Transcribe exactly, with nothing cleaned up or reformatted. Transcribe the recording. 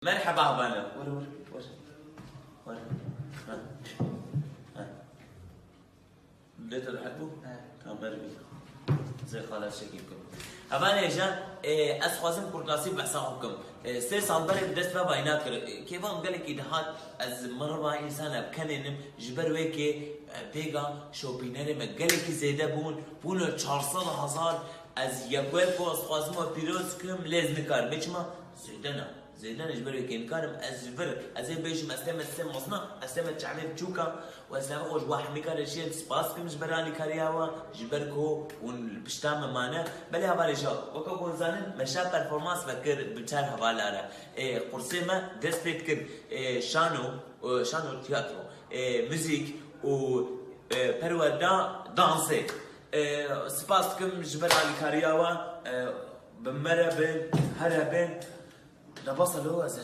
Merheba hevalê. Were, were, were. Were. Ha. Ha. Lê tu rehet bû? He. Tamam, ber bî. Zê xala şekî bikim. Hevalê je, e, ez xwazim kurtasî behsa xwe bikim. E, sê sal berê bi dest me vayna kir. E, kêfa min gelekî dihat, ez meriva însan e, bi kenê nim, ji ber wê kê, e, pêga şopînerê me gelekî zêde bûn, bûne çar sed hezar, ez yek wê ku ez xwazim we pîroz kim, lê ez nikarim. Bê çima? Zêde ne. Zêde ne, ji ber wê kê nikarim ez ji vir, ez ê bêjim, ez tême sê mezina, ez tême çavê biçûka û ez navê xwe ji we hemîka re şiyê spas kim ji ber alîkariya we, ji ber ku hûn li pişta me mane. Belê hevalê je, weke ku hûn zanin, me şa performans vekir bi çar hevala re. Ê, qursê me dest pê dikir, ê, şano, ê, şano tiyatro, ê, muzîk û, ê, perwerda dansê. Ê, spas dikim ji ber alîkariya we, ê, bi me re bin, here bin. Da basa lo ez